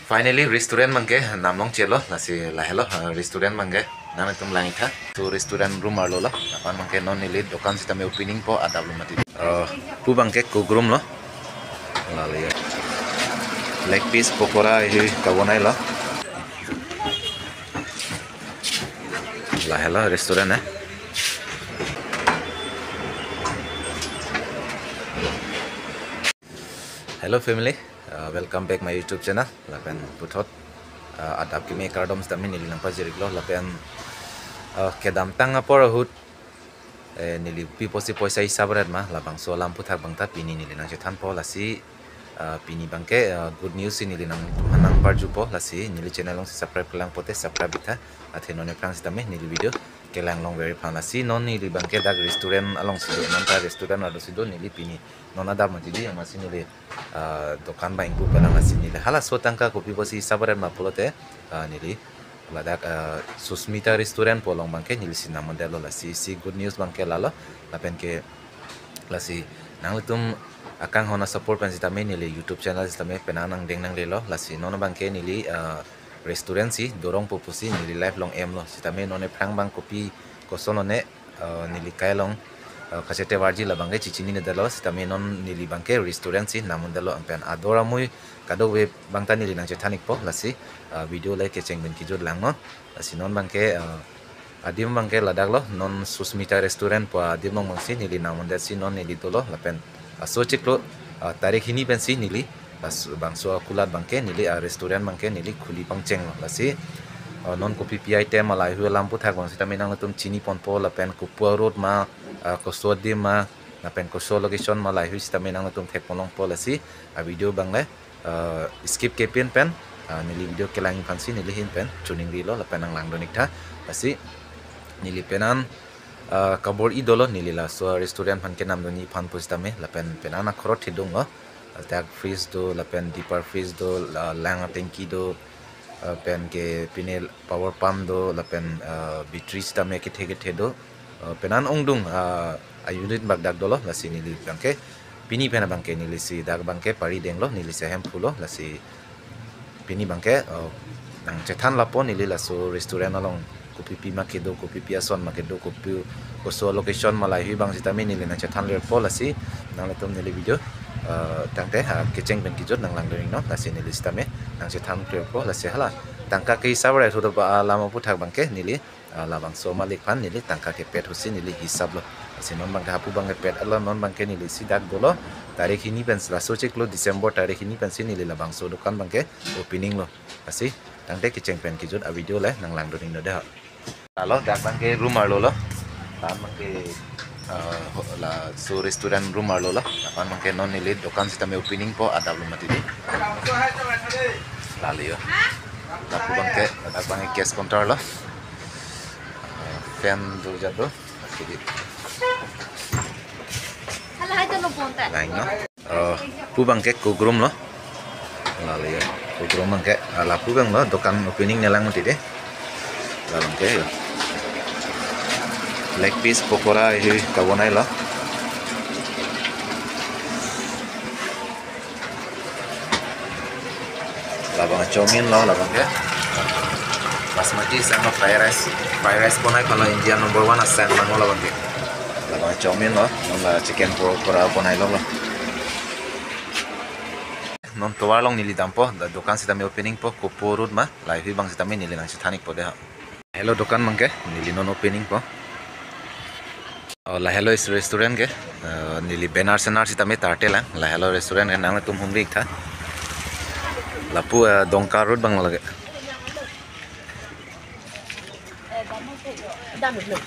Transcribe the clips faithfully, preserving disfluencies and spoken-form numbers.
Finally, restaurant abangke namlong chelo, lasi lahelo, eh, restaurant abangke, nangtum lang-iktha. So, restaurant room arlo lo, lapen abangke non neli dokan sitame opening po adap lo mati. Eh, pu abangke cook room lo, lalo ya. Leg piece pokora hi kabonai lo. Lahelo restaurant eh. Hello family, uh, welcome back my YouTube channel. Lapen puthot, uh, adap kimi kardom sitame neli nangpajir-iklo. Lapen, uh, kedamtang apor ahut, eh, neli pi pusi poisa isap ret ma, labangso alam aputhak abangta pini neli nangchethanpo lasi, uh, pini abangke, uh, good news si neli nangtum aphan nangparjupo lasi neli channel alongsi subscribe kelang pote subscribe-iktha. Athe non aphrang sitame neli video kelang longver-ik aphan lasi non neli abangke dak restaurant alongsi do, non ta restaurant alongsi do neli pini. Non adap mati di amatsi neli, ah, dokan abang ingpu pelang lasi neli halaso atangka kopi pusi isap ret ma pulote, ah, neli ladak, ah, Susmita Restaurant pu along abangke neli si namon detlo lasi isi good news abangke lalo lapen ke lasi nanglitum akanghon a-support pen sitame neli YouTube channel sitame penang nangdeng nanglelo lasi non abangke neli, ah, restaurant si dorongpo pusi neli live along emlo sitame non aphrang abang kopi koson one, eh, neli kai along, eh, kachete varji labangke chechinine detlo sitame non neli abangke restaurant si namon detlo lapen ador amui kadokave abangta neli nangchethan-ikpo lasi, eh, video le kecheng pen kejut langnon lasi non abangke, eh, adim abangke ladak lo non Susmita Restaurant pu adim along abangsi neli namon detsi non neli dolo lapen laso chiklo, ah, tarik hini pensi neli, labangso akulat abangke neli, ah, restaurant abangke neli khuli pangchenglo lasi, ah, non kopi pi item lahaihui alam aputhak abangsi tame nangtum chini ponpo lapen kopi a-road ma, ah, koso adim ma lapen koso location ma lahaihui sitame nangtum thek ponlongpo lasi, ah, video abang le, ah, skip kepin pen, ah, neli video kelang aphansi neli ahin pen choningrilo lapen nanglangdun-iktha lasi neli penan, ah, kabor-i dolo neli laso restaurant aphan kenamdunji aphan pusitame lapen penan akhorot thedung lo. Ladak fridge do lapen deeper fridge do, la-, lang atengki do, ah, pen ke pine power pump do lapen, ah, battery sitame kethe kethe do. Ah, penan ongdung, ah, a-unit bak dak dolo lasi neli abangke pini pen abangke neli si dak abangke pari denglo neli si hem phulo lasi pini abangke, oh, nangchethan lapo neli laso restaurant along kopi pi ma kedo, kopi pi ason ma kedo, kopi koso location ma lahaihui abang sitame neli nangchethan lerpo lasi nanglitum neli video, eh, tangte ha kecheng pen kejut nanglangdun-iknon lasi neli sitame nangchethan lerpo lasi hala atangka ke isap ret ahut alam aputhak abangke neli, ah, labangso malik aphan neli atangka kepet ahutsi neli hisaplo. Lasi non abangke hapu abangke pet-etlo non abangke neli si dak dolo. Tarik hini pen laso chiklo December tarik hini pensi neli labangso dokan abangke opening lo. Lasi tangte kecheng pen kejut a-video le nanglangdun-iknon dei ha. Lalo dak abangke room arlo lo. Dak abangke, ah, ho-, laso restaurant room arlo lo. Lapen abangke non neli dokan sitame opening po adap lo mati di. Lalo yo. Dak abangke, dak abangke cash counter lo. Ah, fan do jat do. Jadi. Hala hai jalo ponta. Lain no. Oh, pu abangke cook room lo. Lalo yo. Cook room abangke. Ah, lapu abang lo dokan opening nelang mati di. Labangke yo. Leg piece pokora hi kabonai lo. Labang chowmein lo labangke. Basmati sang lo fried rice. Fried rice ponai aphan lo India number one asang lo labangke. Labang chowmein lo, non la chicken pakora ponai lo lo. Non tovar along neli dampo, da dokan sitame opening po, kopi a-road ma, lahaihui abang sitame neli nangchethan-ikpo dei ha. Lahelo dokan abangke, neli non opening po. Oh, lahelo is restaurant ke, eh, neli banner senar sitame tarte lang, lahelo restaurant ke nanglitum humri-iktha. Lapu, eh, Dongka Road abang lake.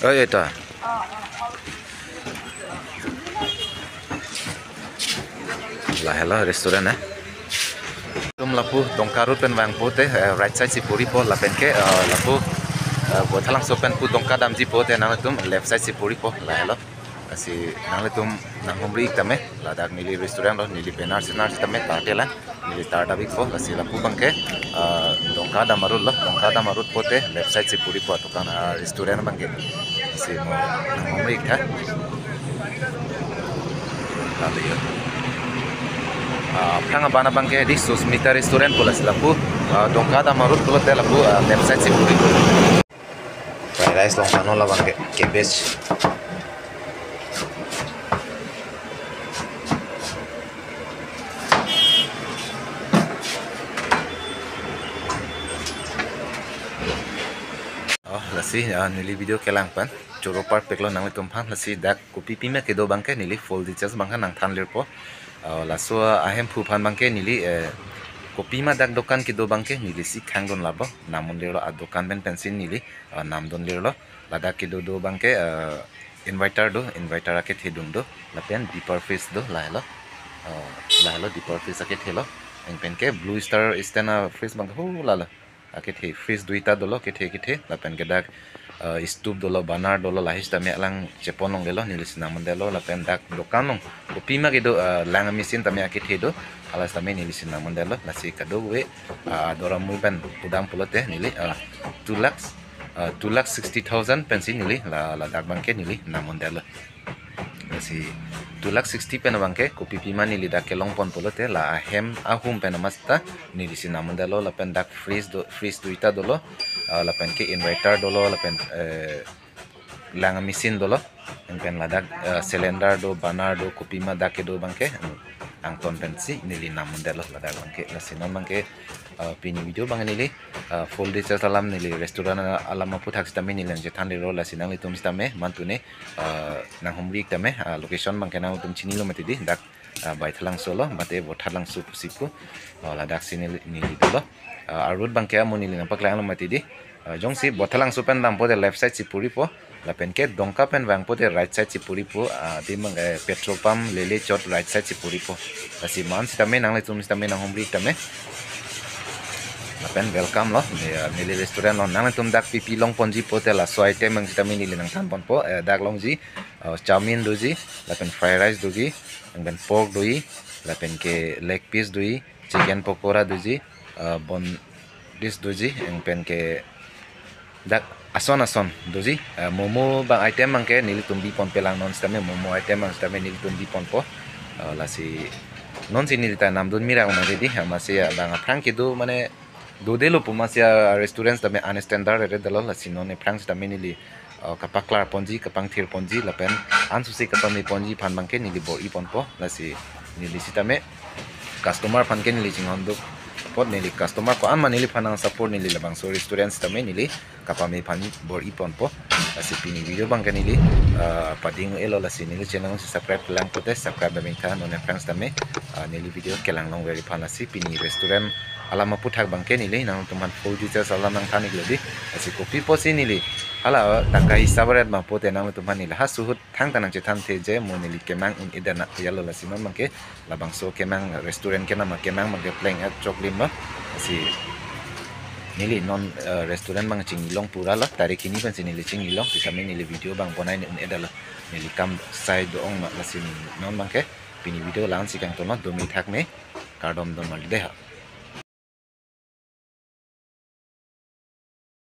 Oh, eta. Lahelo restaurant eh. Tum lapu Dongka Road pen vangpo te, eh, right side si puri po lapen ke, eh, lapu, eh, Baithalangso pen pu Dongka damji po te nangtum left side si puri po lahelo. Lasi nanglitum nanghumri-ik tame, ladak neli restaurant lo, neli banner senar sitame tarte lang, neli tardap-ikpo, lasi lapu abangke, ah, Dongka Dam a-road lo, Dongka Dam a-road po te left side si puri po adukan, ah, restaurant abangke. Lasi mo nanghumri-iktha. Lalo yo. Ah, aphrang abana abangke di Susmita Restaurant pu, lasi lapu, ah, Dongka Dam a-road pulote lapu, ah, left side si puri. Fried rice along pano labangke cabbage. Oh, lasi, ah, neli video kelang pen choro parpiklo nanglitum aphan, lasi dak kopi pima kedo abangke neli full details abangke nangthanlirpo. Ah, laso ahemphu aphan abangke neli, eh, kopi ma dak dokan kedo abangke neli si khangdun labo, nam unlirlo, adokan pen pensi neli, ah, namdunlirlo. Ladak kedo do abangke, ah, inverter do, inverter akethe dung do, lapen dipper fridge do, lahelo. Ah, lahelo dipper fridge akethelo. Eng pen ke Blue Star Instant a-fridge abangke ho lalo akethe, fridge duita dolo, kethe kethe, lapen ke dak, eh, stove dolo, burner dolo, lahai sitame alang chepon longlelo, neli si nam undetlo, lapen dak dokan along kopi ma kedo, eh, lang machine tame akethe do, hala sitame neli si nam undetlo, lasi kadokave, eh, ador amui pen pudam pulote neli, eh, two lakhs, eh, two lakh sixty thousand pensi neli la, ladak abangke neli nam undetlo. Lasi two lakh sixty pen abangke kopi pima neli dak kelong pon pulote la ahem ahum pen amasta neli si nam undetlo, lapen dak fridge do, fridge duita dolo, ah, lapen ke inverter dolo, lapen, eh, lang machine dolo, eng pen ladak, eh, cylinder do, burner do, kopi ma dak kedo abangke, hmm, angton pensi neli nam undetlo ladak abangke. Lasi non abangke, ah, pini video abangke neli, ah, full details alam neli restaurant alam aphuthak sitame neli nangchethanlirlo, lasi nanglitum sitame mantune, ah, nanghumri tame, ah, location abangke nanglitum chinilo mati di, dak, ah, Baithalangso lo, mate Bothalangso pusi pu, ah, ladak si neli, neli dolo. Ah, a-road abangke amo neli nangpaklanglo mati di. Ah, jongsi Bothalangso pen dampo te left side si puripo, lapen ke Dongka pen vangpo te right side si puripo, ah, di mang, eh, petrol pump lele chot right side si puripo. Lasi man sitame nanglitum sitame nanghumri tame. Lapen welcome lo, ne-, neli restaurant lo, nanglitum dak pipi long ponji pulote laso item abang sitame neli nangthan ponpo, eh, dak longji, eh, chowmein doji, lapen fried rice doji, lapen pork doji, lapen ke leg piece doji, chicken pakora doji, eh, boneless doji, eng pen ke dak ason ason doji, eh, momo abang item abangke nelitum bi ponpe lang non sitame, momo item abang sitame nelitum bi ponpo. Eh, lasi non si neli ta namdun mirak mati di, eh, amatsi abang aphrang kedo mane dodelo pu amatsi a-restaurant sitame unstandard ere dolo, lasi non aphrang sitame neli, eh, kapaklar ponji, kapangthir ponji, lapen ansose kapame ponji aphan abangke neli bor-i ponpo, lasi neli sitame customer aphan ke neli chinghon do apot neli customer ko-an ma neliphan nangsupport neli labangso restaurant sitame neli kapame aphan bor-i ponpo. Lasi pini video abangke neli, ah, pading-elo, lasi neli channel si subscribe lang pulote subscribe dam ingtha, non aphrang sitame, ah, neli video kelang longver-i aphan. Lasi pini restaurant alam aphuthak abangke neli nanglitum aphan full details alam nangthan-iklo di. Lasi kopi pusi neli hala tangka hisab ret ma pulote nanglitum aphan neli ha suhut thangta nangchethan the je mo neli kemang un-edet na yalo, lasi non abangke labangso kemang restaurant kenam akemang abangke pleng et choklim lo. Lasi neli non, eh, restaurant abang chinglong pura lo, tarik hini pensi neli chinglong, sitame neli video abang bonai un-edetlo, neli kam sai do-ong lo, lasi non abangke pini video la-an si kangtonlo, dumi thakme, kardom dom mali dei ha.